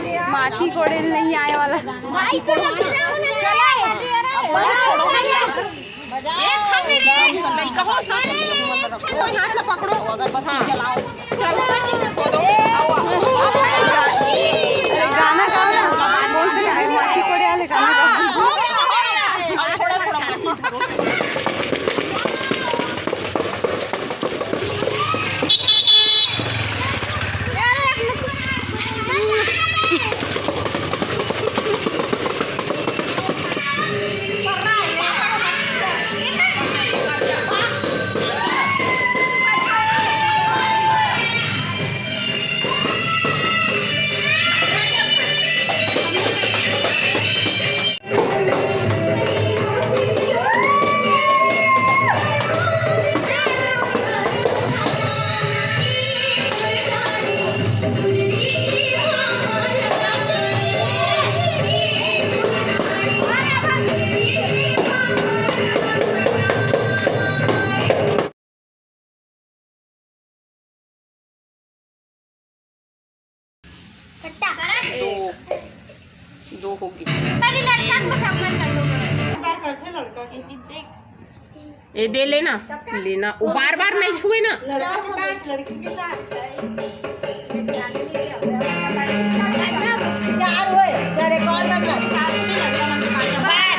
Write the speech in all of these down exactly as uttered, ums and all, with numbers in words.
माटी कोड़े नहीं आए वाला। चलो, ए, छवि रे, लइका हो, सब कोई हाथ ला पकड़ो, अगरबत्ती जलाओ। चलो, गाना गाओ ना, कौन से गाना? माटी कोड़े वाले गाना गाओ। दो, दो हो गई। पहले लड़का को सम्मान कर लो। ये दे लेना, लेना, वो बार बार नहीं छुए ना। लड़का के पास, लड़की के साथ। चार होए, चार एक और बन गए।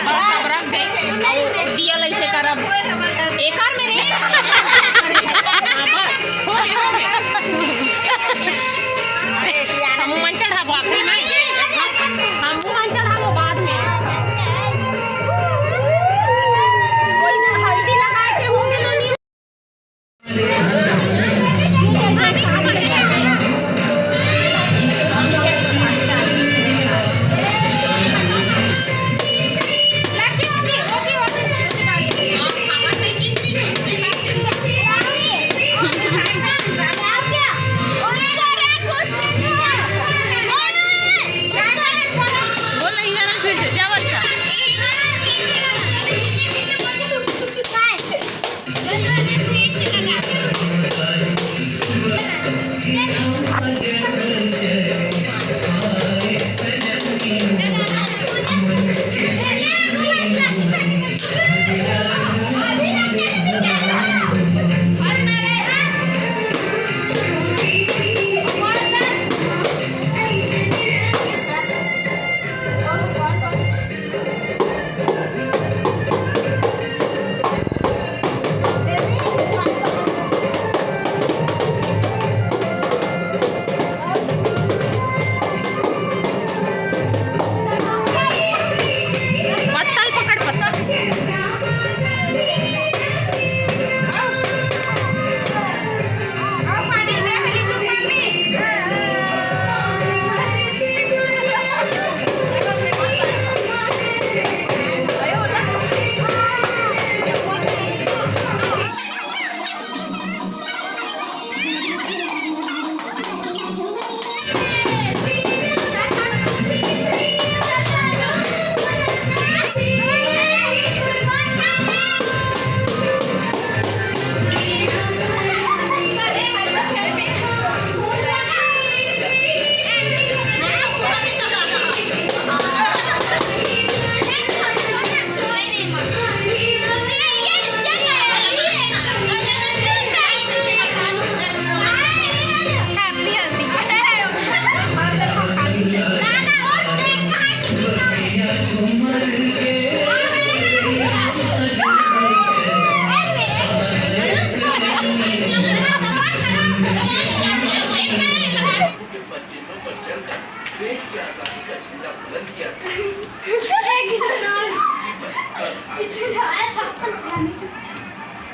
बस, अब रख दे। अब दिया लइसे करब। एकर में रे। हाँ, बस। हो गया, हो गया। हमू मन चढ़ाबो आखिरी में। हमू मन चढ़ाबो बाद में। कोई हल्दी लगा के मुंह में तो नहीं। पत्तल पकड़, पत्तल।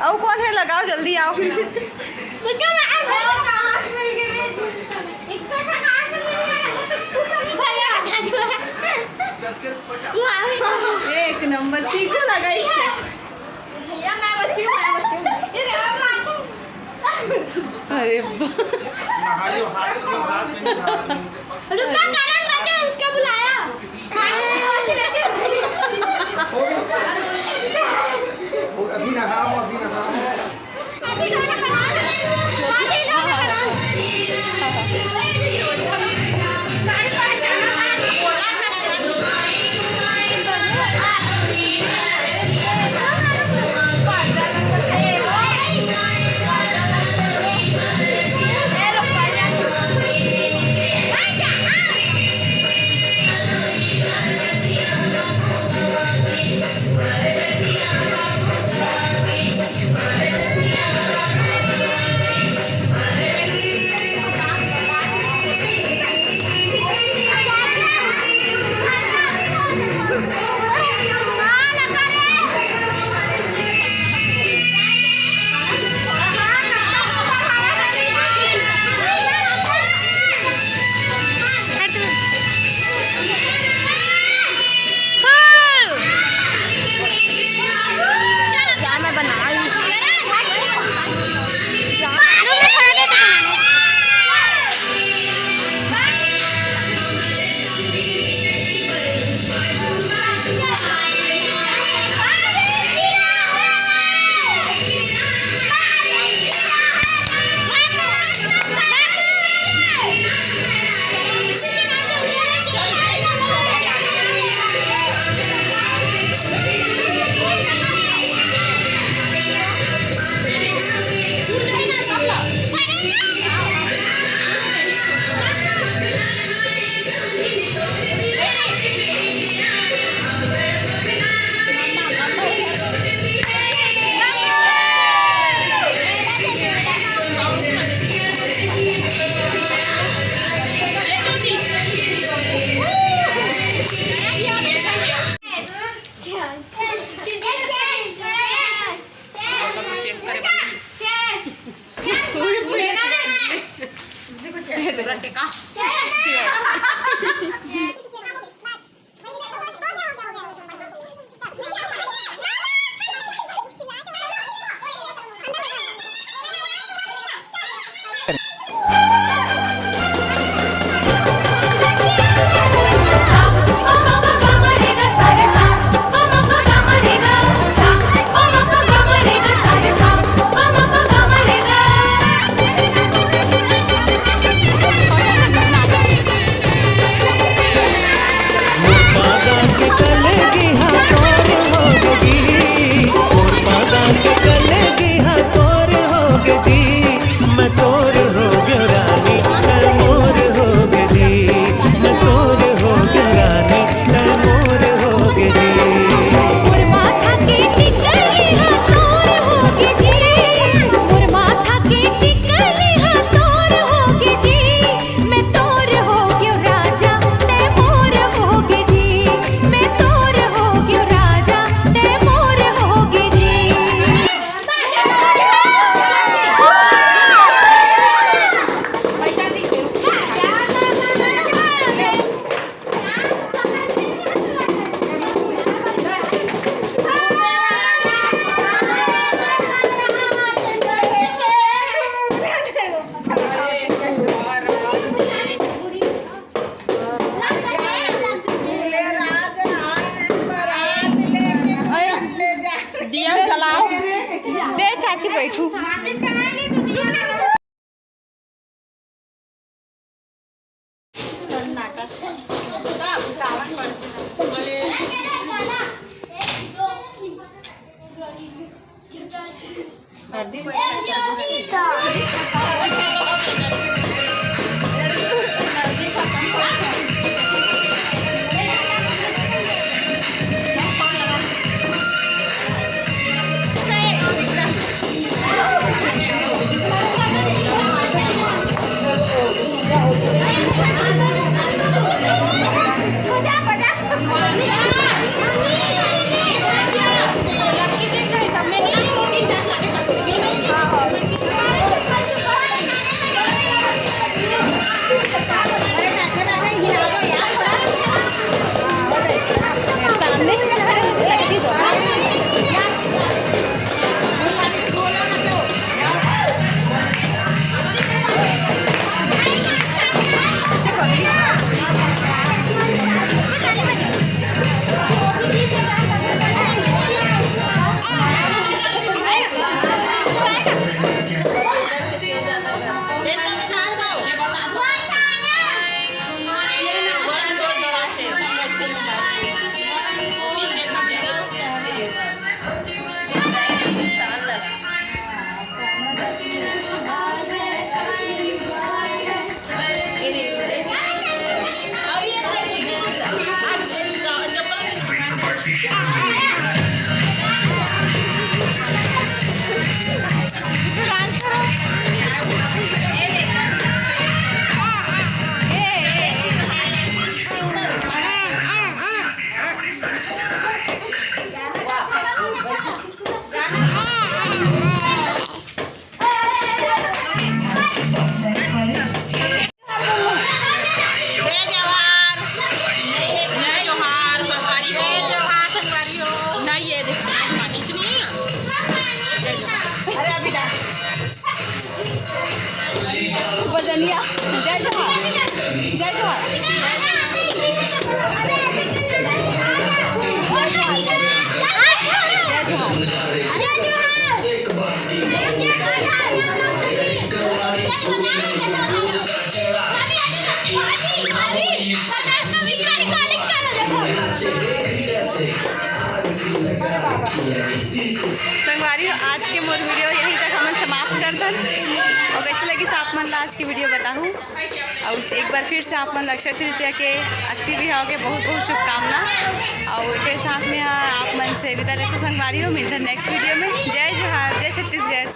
अउ कौन है? लगाओ, जल्दी आओ। एक नंबर चीकू लगा इससे। भैया, मैं बच्ची हूँ, मैं बच्ची हूँ। अरे बा- नहा लो, हाथ धो, हाथ में नहा लो। रुका, करण बचा, उसको बुलाया। वो अभी नहाओ, अभी नहाओ। अभी नहाओ, अभी नहाओ। का? दिया जलाओ। दे चाची बैठू। सन्नाटा। जय जोहार। जय जोहार, संगवारी हो। जय जोहार, संगवारी हो। नहीं, ये देखो, नहीं, नहीं, नहीं। अरे, अभी डाल। बजनिया। जय जोहार। जय जोहार। जय जोहार। जय जोहार। संगवारी हो, आज के मोर वीडियो यहीं तक हमन समाप्त करथन। अउ कैसे लगिस आप मन ला आज के वीडियो बताहू, अउ एक बार फिर से आप मन ला अक्षय तृतीया के, अक्ति बिहाव के बहुत बहुत शुभकामना। अउ एकरे साथ में हाँ, आप मन से विदा लेथों संगवारी हो, मिलथन नेक्स्ट वीडियो में। जय जोहार, जय छत्तीसगढ़।